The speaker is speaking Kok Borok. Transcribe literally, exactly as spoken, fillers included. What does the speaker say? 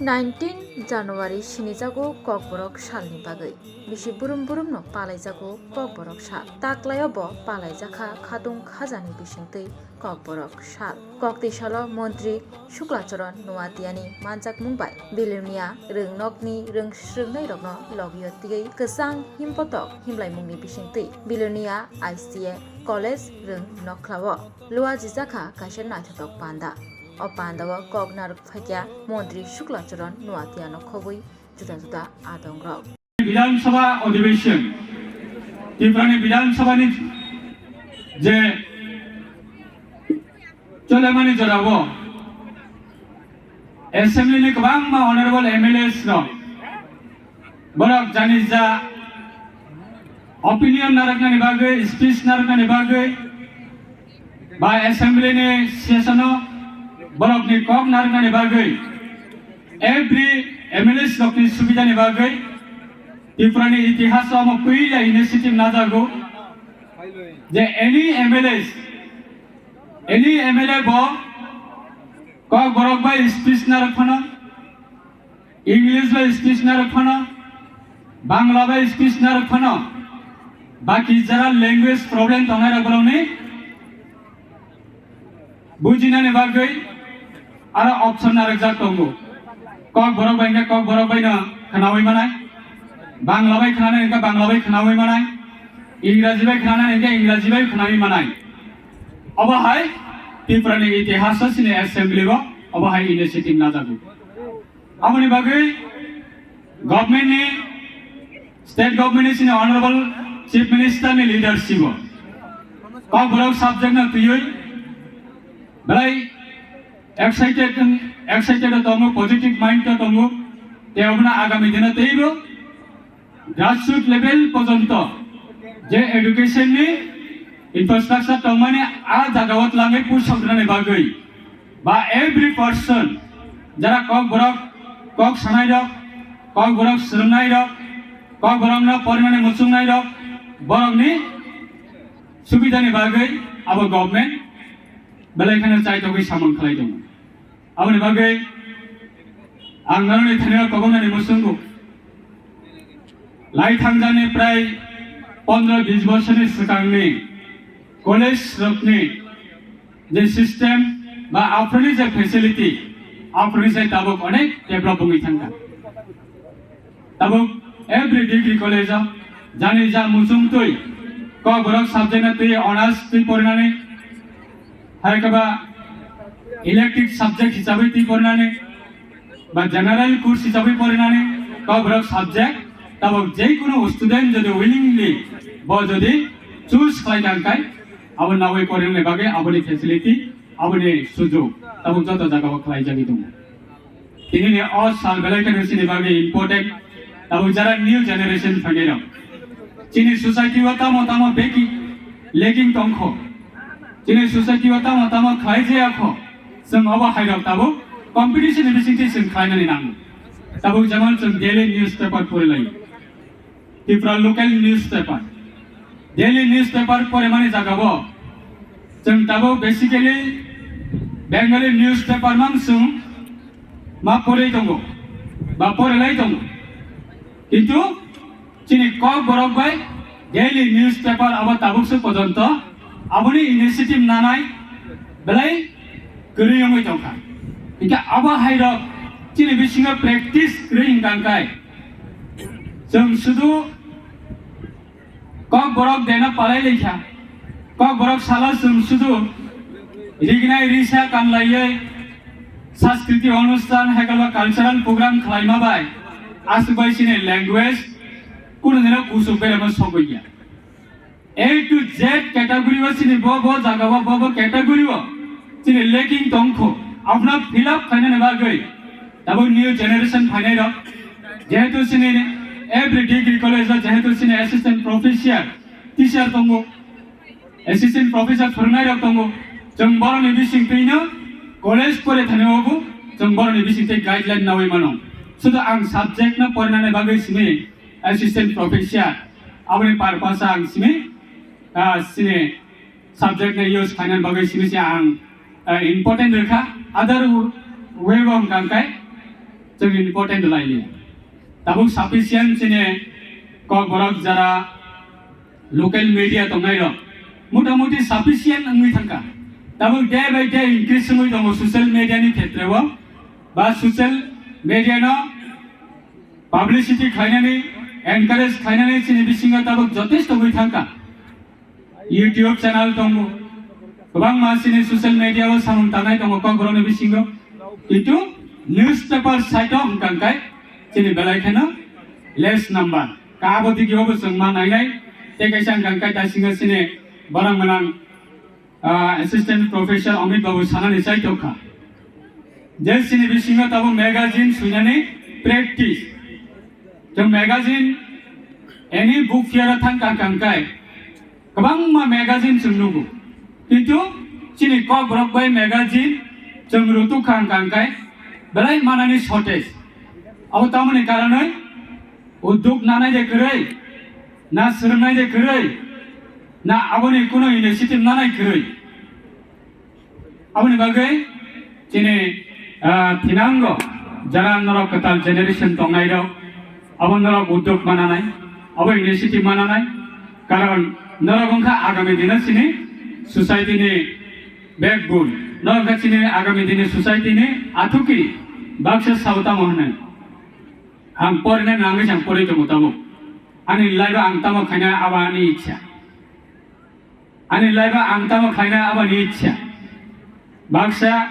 Nineteen January sinijago Kokborok salni bagwi. Bisi burum burumno palaijago Kokborok sal. Taklaio bo palaijakha khatung khajani bisingtwi Kokborok sal. Koktwi salo Montri Shuklacharan Noatiani manjakmung bai Bilonia rwngnokni rwng swrwngnairokno logio twiwi kwchang himpotok himlaimungni bisingtwi Bilonia I C A College rwng nokhlao luajijakha kaisa naithotok panda. O pandao kok narwk phaikha Montri Shuklacharan Noatiano khobwi juda juda adongrok. Bidhan Sabha Adhiveshan, Tripurani Bidhan Sabhani je cholemani jorao Assembly ni kwbangma honorable M L As rok borok jani ja opinion narwknani bagwi, speech narwknani bagwi, ba assembly ni session o borokni kok narwknani bagwi every M L As rokni subidani bagwi Tripurani itihas o omo puila initiative najago je any M L As, any M L A bo Kokborok bai speech narwk phano, English bai speech narwk phano, Bangla bai speech narwk phano, baki jara language problem tongnai rok borokni bujinani bagwi aro option narwkjak tongo. Kokborok bai hwnkhe Kokborok baino khwnawi manai, Bangla bai khwnanai hwnkhe Bangla bai khwnawi manai, Ingraji bai khwnanai hwnkhe Ingraji bai khwnawi manai. Obo hai Tripurani itihas o chini assembly o obo hai initiative najago. Aboni bagwi government ni, state government ni chini honorable chief minister ni leadership o Kokborok subject no twiwi belai excited, excited o tongo, positive mind o tongo. Tei obono agami dino teibo grassroots level porjonto je education ni infrastructure tongmani a jagao tlangwi pusok rwnani bagwi ba every person jara Kokborok kok sanai rok, Kokborok swrwngnai rok, Kokborok no porinani muchungnai rok, borokni subidani bagwi abo government belai kheno chaitogwi samung khlai tongo. Aboni bagwi ang norokni thani o kobonani muchungo, lai thangjani prai pondro bis bosorni swkangni college rokni je system ba aphuruni je facility, aphuruni je tabuk onek develop wngwi thangkha. Tabuk every degree college o jani ja muchung twi Kokborok subject no twi honours twi porinani, hai khe ba elective subject hisabai twi porinani, ba general course hisabai porinani Kokborok subject, tabuk je kunu student jodi willingly bo jodi choose khlai kha, hwnkhe abo nawi porinani bagwi aboni facility, aboni sujog tabuk joto jagao khlaijagwi tongo. Tini ni o sal belai kheno chini bagwi important, tabuk jara new generation phainai rok. Chini society o tamo tamo beki lacking tongkho. Chini society o tamo tamo khlai jaya kho. Chwng obo hai rok tabuk competition ni bisingtwi chwng khlainani nango. Tabuk jemon chwng daily newspaper pori lai. Tripura local newspaper, daily newspaper porimani jagao chwng tabuk basically Bengali newspaper mang chwng ma pori tongo ba porilai tongo. Kintu chini Kokborok bai daily newspaper abo tabuk se porjonto aboni initiative nanai belai kwrwi wngwi tongkha. Hingkhe abo hai rok chini bisingo practice kwrwi wngkha hwnkhe chwng sudu Kokborok deno palai laikha. Kokborok salo chwng sudu rignai risa kanlaiwi sanskriti onusthan hai khe ba cultural program khlaima bai aswk bai chini language kunu dino kuchuk beremo sogwi ya. A to Z category o chini bo bo jaga o bo bo category o chini lacking tongkho, abono fill up khainani bagwi tabuk new generation phainai rok, jehetu chini every degree college o jehetu chini assistant professor, teacher tongo, assistant professor phwrwngnai rok tongo, chwng borokni bisingtwino college pore thani obo chwng borokni bisingtwi guideline nawi mano. Sudu ang subject no porinani bagwi simi assistant professor, aboni purpose ang simi, ah, sini subject ni use khainani bagwi simi se ang, ah, important rwkha. Other way bo hwnkha hwnkhe chwng important laili. Tabuk sufficient chini Kokborok jara local media tongnai rok motamuti sufficient wngwi thangkha. Tabuk day by day increase wngwi tongo social media ni khetreo, ba social media no publicity khlainani, encourage khlainani chini bisingo tabuk jotesto wngwi thangkha. YouTube channel tongo, kwbangma chini social media o samung tangnai tongo Kokborokni bisingo, kintu newspaper site o hwnkha khe chini belai kheno less number. Ka abo digi obo chwng ma nainai, tei kaisa hwnkha khe dasingo chini borok gwnang, ah, assistant professor Amit Babu sanani chai tongkha je chini bisingo tabuk magazine swinani practice. Chwng magazine, any book fair o thang kang kang kai, kwbangma magazine chwng nugo. Kintu chini Kokborok bai magazine chwng rutuk kang kang kai, belai manani shortage. Abo tamoni karonwi uddog nanai de kwrwi, na swrwngnai de kwrwi, na aboni kuno initiative nanai kwrwi. Aboni bagwi chini, ah, thinango jara norok kwtal generation tongnai rok, abo norok uddog mananai, abo initiative mananai, karon norok wngkha agami dino chini society ni backbone, norok wngkha chini agami dini society ni athukiri baksa sao tamo hwnwi. Ang porina nangwi ang porwi tongo tabuk. Ani life o ang tamo khaina abo ani ichha. Ani life o ang tamo khaina abo ani ichha. Baksa